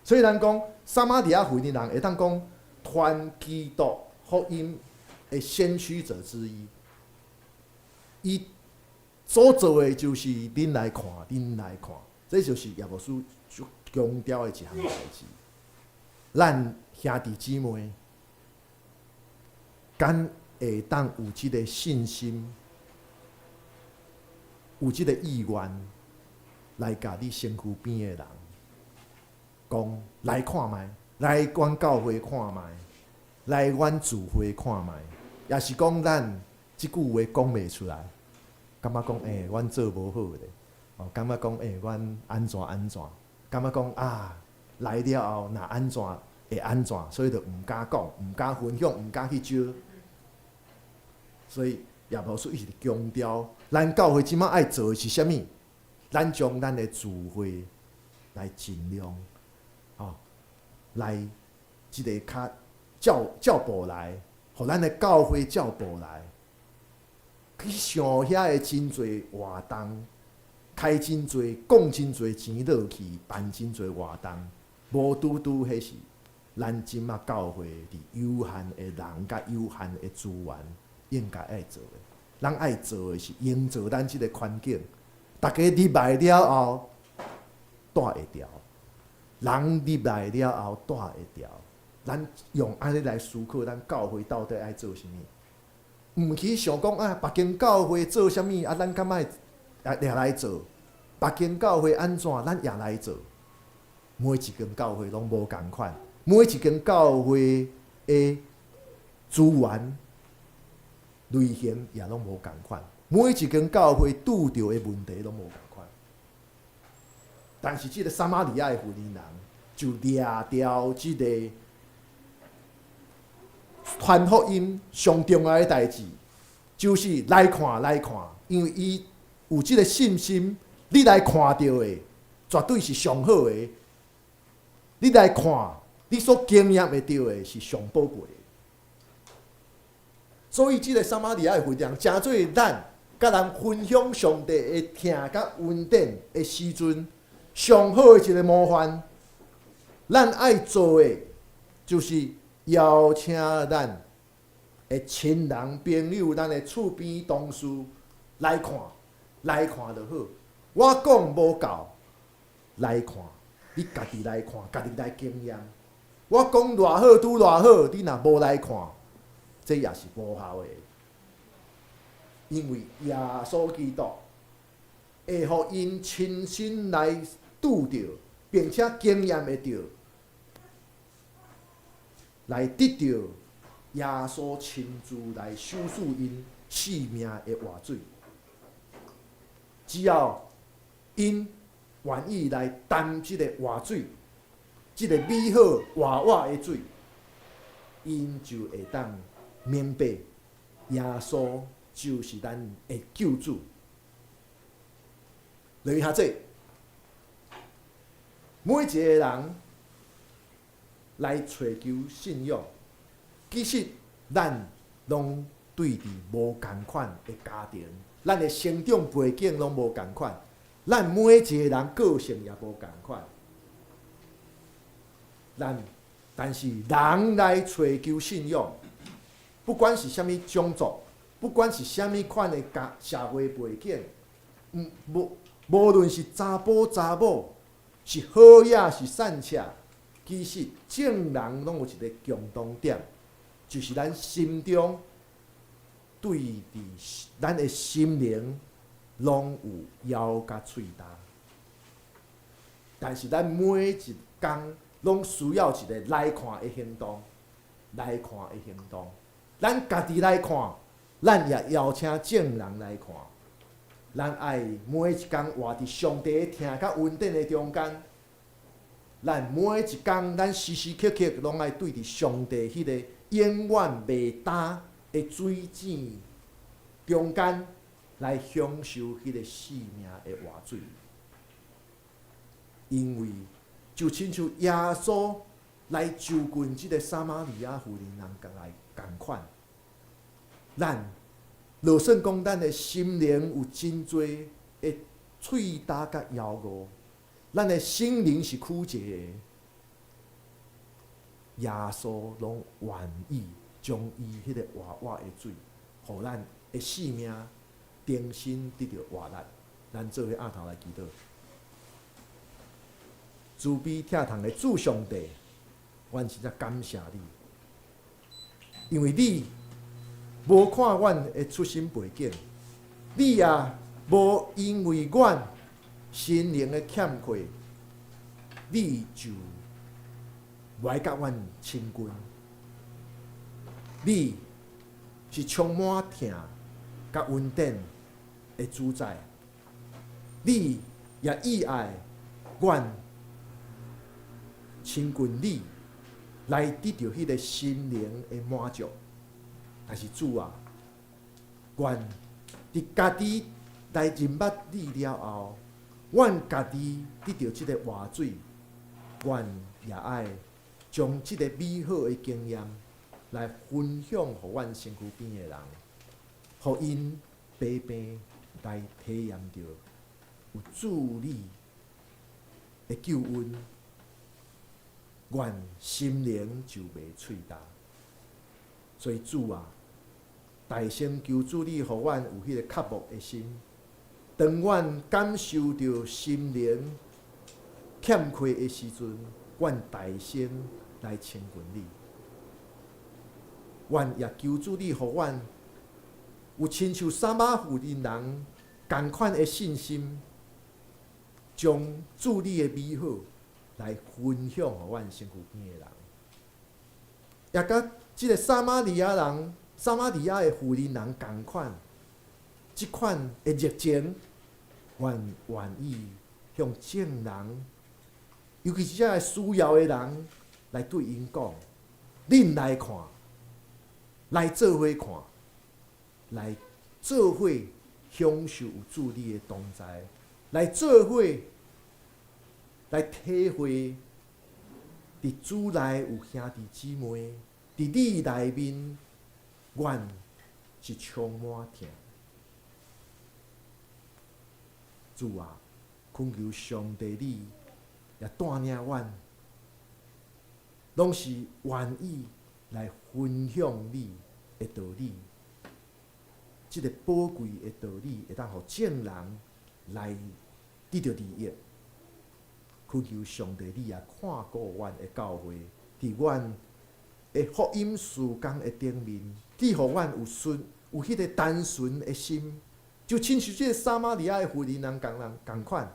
所以咱講撒瑪利亞婦人人會當講傳基督福音的先驅者之一，伊所做的就是恁來看，恁來看，這就是葉牧師強調的一項代誌。咱兄弟姊妹，敢會當有這个信心，有這个意願，來共你身軀邊的人講，來看覓，來阮教會看覓，來阮聚會看覓，也是講咱這句話講袂出來，感覺講阮做無好咧，哦，感覺講阮按怎按怎，感覺講啊，來了後若按怎會按怎，所以就毋敢講，毋敢分享，毋敢去招。所以葉牧師一直強調，咱教會這馬愛做的是啥物？咱將咱的聚會來盡量，吼，來這个較照照步來，予咱的教會照步來，去想遐的真濟活動，開真濟，講真濟錢落去，辦真濟活動，無拄拄彼是咱這馬教會佇有限的人佮有限的資源，應該愛做的。咱愛做的是營造咱這個環境，逐家入來了後，蹛會牢。人入來了後，蹛會牢。咱用按呢來思考，咱教會到底愛做啥物？毋去想講啊，別間教會做啥物啊，咱敢愛也來做？別間教會按怎，咱也來做。每一間教會攏無仝款，每一間教會的資源類型也攏無仝款，每一間教會拄著的問題攏無仝款。但是這个撒瑪利亞的婦人就掠著這个傳福音上重要的代誌，就是來看來看，因為伊有這个信心，你來看著的絕對是上好的。你來看，你所經驗會著的是上寶貴的。所以，這个撒瑪利亞的婦人，成做咱佮人分享上帝的疼佮恩典的時陣，上好的一个模範。咱愛做的，就是邀請咱的親人朋友、咱的厝邊同事來看，來看就好。我講無夠，來看，你家己來看，家己來經驗。我講偌好，拄偌好，你若無來看，這也是無效的。因為耶穌基督會予𪜶親身來拄著，並且經驗會著，來得著耶穌親自來修理𪜶生命的活水。只要𪜶願意來擔這个活水，這个美好活活的水，𪜶就會當明白耶穌就是咱的救主。落去下這，每一个人來揣求信仰，其實咱攏對佇無仝款的家庭，咱的成長背景攏無仝款，咱每一個人個性也無仝款。咱但是人來揣求信仰，不管是啥物種族，不管是啥物款的家社會背景，無論是查埔查某，是好野是散赤，其實眾人攏有一个共同點，就是咱心中對佇咱的心靈攏有枵佮喙焦。但是咱每一工攏需要一个來看的行動，來看的行動。咱家己來看，咱也邀請眾人來看。咱愛每一工活佇上帝的疼佮恩典的中間。咱每一工，咱時時刻刻攏愛對佇上帝彼个永遠袂焦的水井中間來享受彼个生命的活水。因為就親像耶穌來就近這个撒瑪利亞婦人人來仝款，咱就算講咱的心靈有真濟的喙焦佮枵餓，咱的心靈是枯竭的，耶穌攏願意將伊彼个活活的水，予咱的生命重新得著活力。咱做伙徛頭來祈禱。慈悲疼痛的主上帝，阮真正感謝你，因為你無看阮的出身背景，你也無因為阮心靈的欠缺，你就無愛佮阮親近。你是充滿疼佮恩典的主宰，你也意愛阮親近你，來得著彼个心靈的滿足。但是主啊，阮佇家己來認捌你了後，阮家己得著這个活水，阮也愛將這个美好的經驗來分享予阮身軀邊的人，予𪜶白白來體驗著有主你的救恩。阮心靈就袂喙焦。所以主啊，大聲求主你，予阮有彼個渴慕的心。當阮感受著心靈欠缺的時陣，阮大聲來親近你。阮也求主你，予阮有親像撒瑪婦人人仝款的信心，將主你的美好來分享予阮身軀邊的人。也佮這个撒瑪利亞人、撒瑪利亞的婦人人仝款，這款的熱情，阮願意向眾人，尤其是這个需要的人，來對𪜶講：恁來看，來做伙看，來做伙享受有主你的同在，來做伙來體會，佇主內有兄弟姊妹，佇你內面，阮是充滿疼。主啊，懇求上帝你也帶領阮，攏是願意來分享你的道理。這个寶貴的道理，會當予眾人來得著利益。懇求上帝你也看顧阮的教會，佇阮的福音事工的頂面，你予阮有順有彼个單純的心，就親像這个撒瑪利亞的婦人人仝人仝款，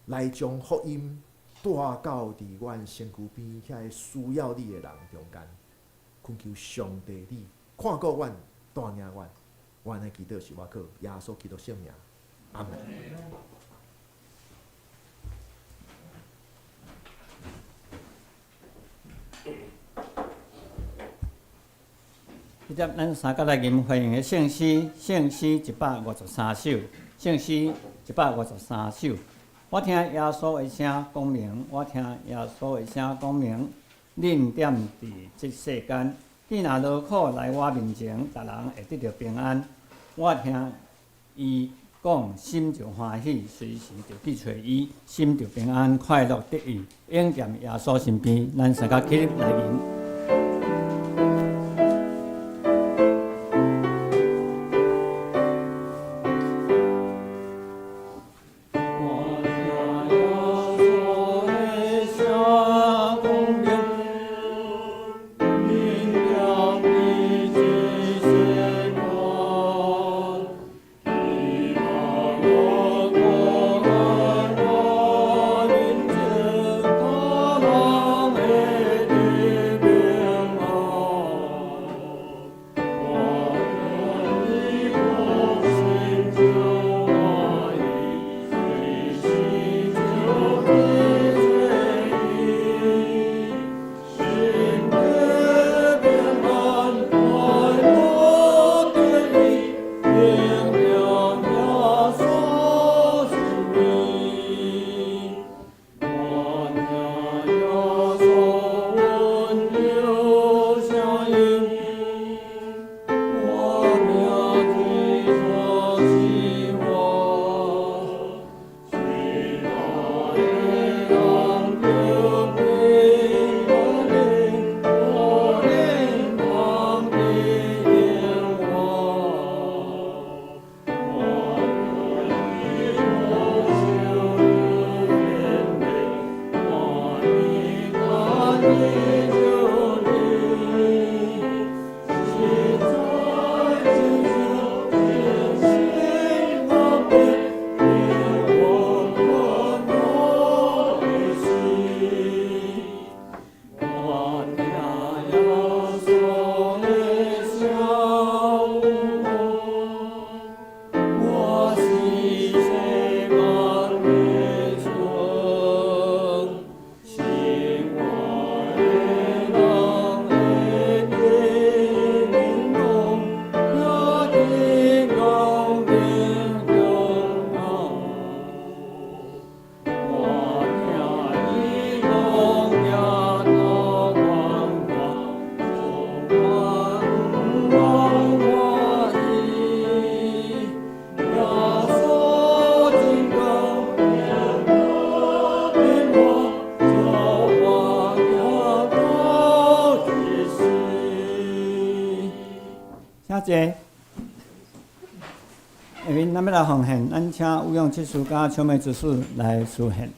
來將福音帶到佇阮身軀邊遐个需要你的人中間。懇求上帝你看顧阮，帶領阮，阮的祈禱是我靠耶穌基督聖名，阿門。這節咱三角來吟歡迎的聖詩，聖詩153首，聖詩153首。我聽耶穌的聲講明，我聽耶穌的聲講明，恁踮佇這世間，見若勞苦來我面前，逐人會得著平安。我聽伊講，心就歡喜，隨時就去揣伊，心就平安快樂得意，永踮耶穌身邊。咱三个起立來吟。我聽耶穌的聲講明，請坐。下面咱欲來奉獻，咱請吳永七師佮秋美執事來司獻。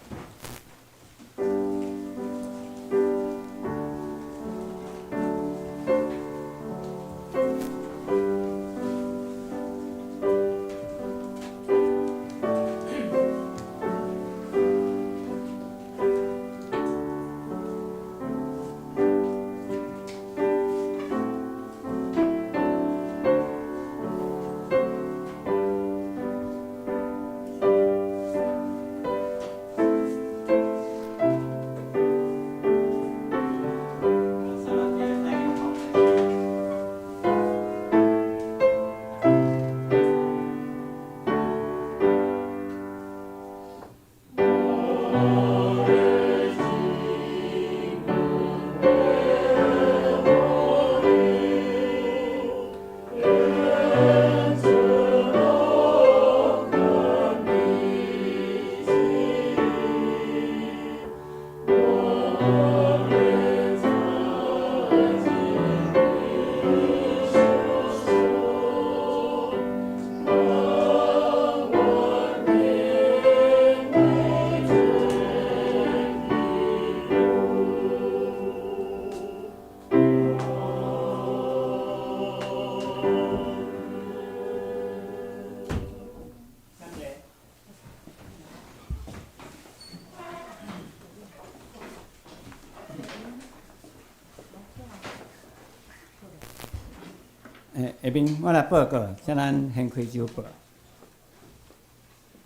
下面我來報告，請咱掀開週報。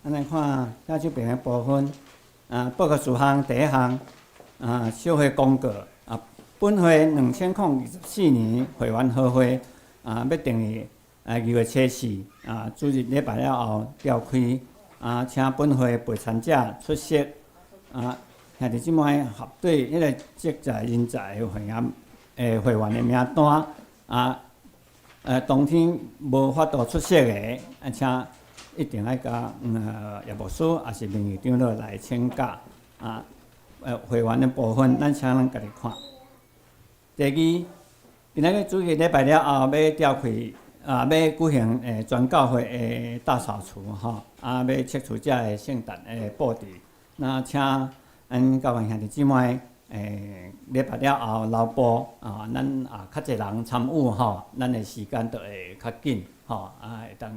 咱來看這這邊的部分，啊，報告事項第一項，啊，小會公告，啊，本會2024年會員合會，啊，欲定佇2月初4，啊，主日禮拜了後召開，啊，請本會備參者出席，啊，兄弟姊妹核對彼個職責人才的會員，會員的名單，啊。當天無法度出席的，啊，請一定愛共葉牧師抑是名譽長老來請假。啊，會員的部分，咱請咱家己看。第二，今仔日主日禮拜了後，欲召開啊，欲舉行全教會的大掃除吼，啊，欲拆除遮个聖誕的布置。那請咱教會兄弟姊妹。禮拜了後留步啊，咱也較濟人參與吼，咱的時間就會較緊吼，啊，會當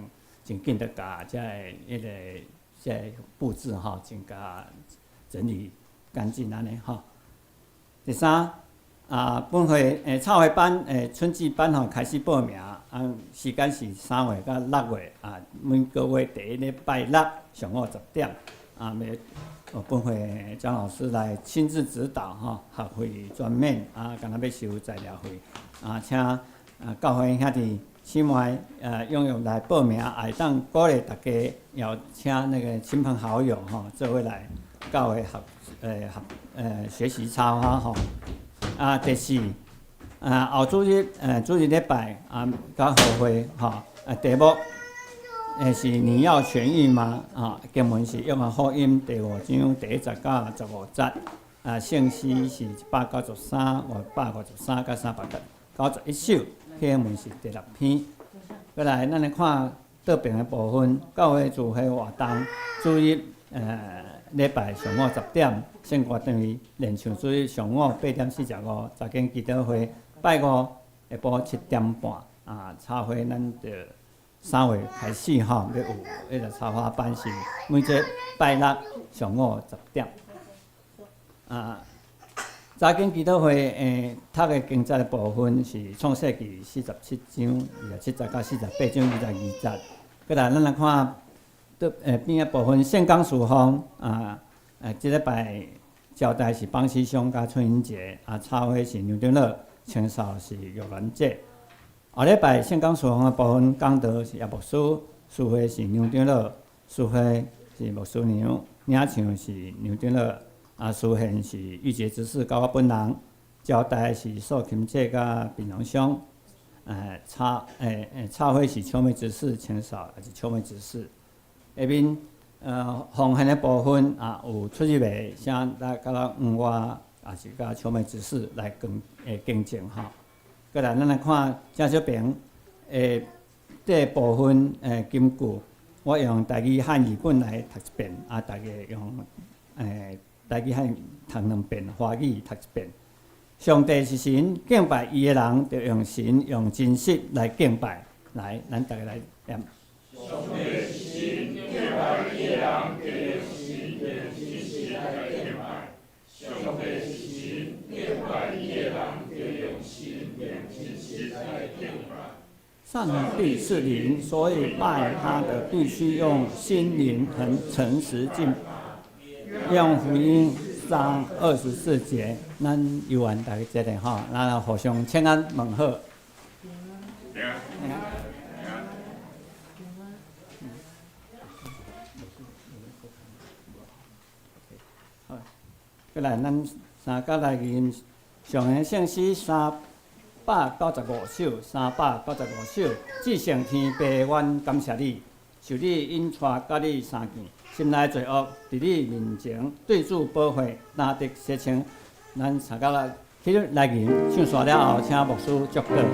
真緊就共遮个彼個這个布置吼，真共整理乾淨按呢吼。第三，啊，本會插花班春季班吼開始報名，啊，時間是3月到6月啊，每個月第一禮拜六上午10點，啊，欲。本會張老師來親自指導吼，學費全免啊，敢若欲收材料費啊，請啊教會兄弟姊妹踴躍來報名，也會當鼓勵大家，邀請那個親朋好友吼，做伙來教會學習插花吼。啊，第四啊，後主日主日禮拜啊，佮合會吼啊，題目。是你要痊癒嗎？啊，經文是約翰福音第五章第一節到15節，啊，聖詩是193、553佮391首，經文是第六篇。過來，咱來看倒爿的部分，教會聚會活動，主日禮拜上午10點，聖歌隊練唱主日上午8點45，早間祈禱會，拜五下晡7點半，啊，插花咱就。3月開始吼，欲有彼個插花班是每節拜六上午10點。啊，早間祈禱會讀的經節的部分是創世記47章27節到48章22節。過來，咱來看倒邊仔部分聖工事奉啊，這禮拜招待是邦師兄佮春英姐，啊，插花是梁長老，清掃是玉蘭姐。後禮拜聖工事奉的部分講道是葉牧師，司會是梁長老，司會是牧師娘，領唱是梁長老，啊，司獻是玉潔執事佮我本人，招待是素琴姐佮平榮兄，插花是秋妹執事，清掃也是秋妹執事。下面奉獻的部分啊，有出入的，請來佮咱我，也是佮秋妹執事來更更正吼。過來，咱來看正小平的這部分金句，我用台語漢語本來讀一遍，啊，大家用台語漢讀兩遍，華語讀一遍。上帝是神，敬拜伊的人，著用神用真實來敬拜。來，咱逐家來念。上帝是神，敬拜伊的人，著用神用真實來敬拜。上帝是神，敬拜伊的人，著用神用真實來敬拜。上帝是靈，所以拜他的必須用心靈和誠實敬。約翰福音3:24節，咱有緣大家這裡吼，咱互相請安問好。平安。平安。平安。好，過來，咱三甲來吟上弦聖詩395首，395首。至聖天父，阮感謝你，受你引帶，佮你相見，心內罪惡佇你面前對主寶血擔得洗清。咱三甲來起來吟，唱煞了後，請牧師祝禱。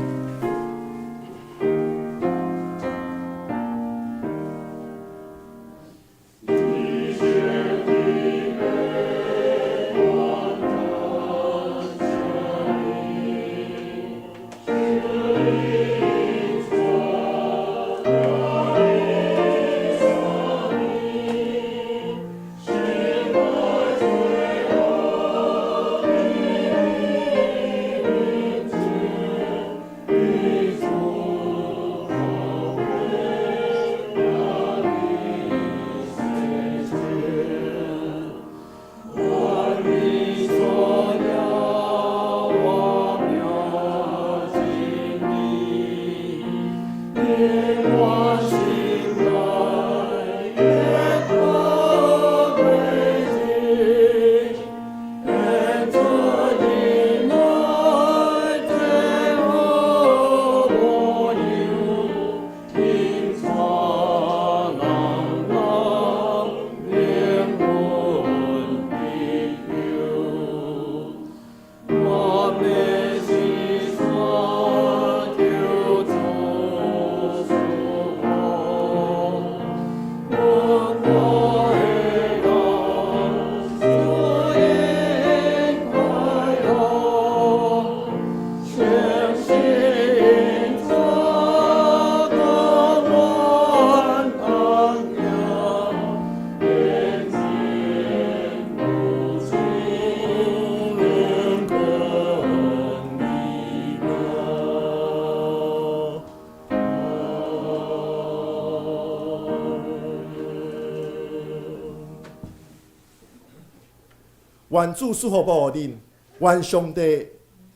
願主賜福予恁，願上帝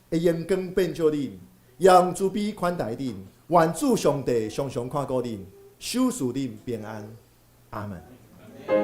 的榮光遍照恁，用慈悲款待恁，願主上帝常常看顧恁，賞賜恁平安。阿門。阿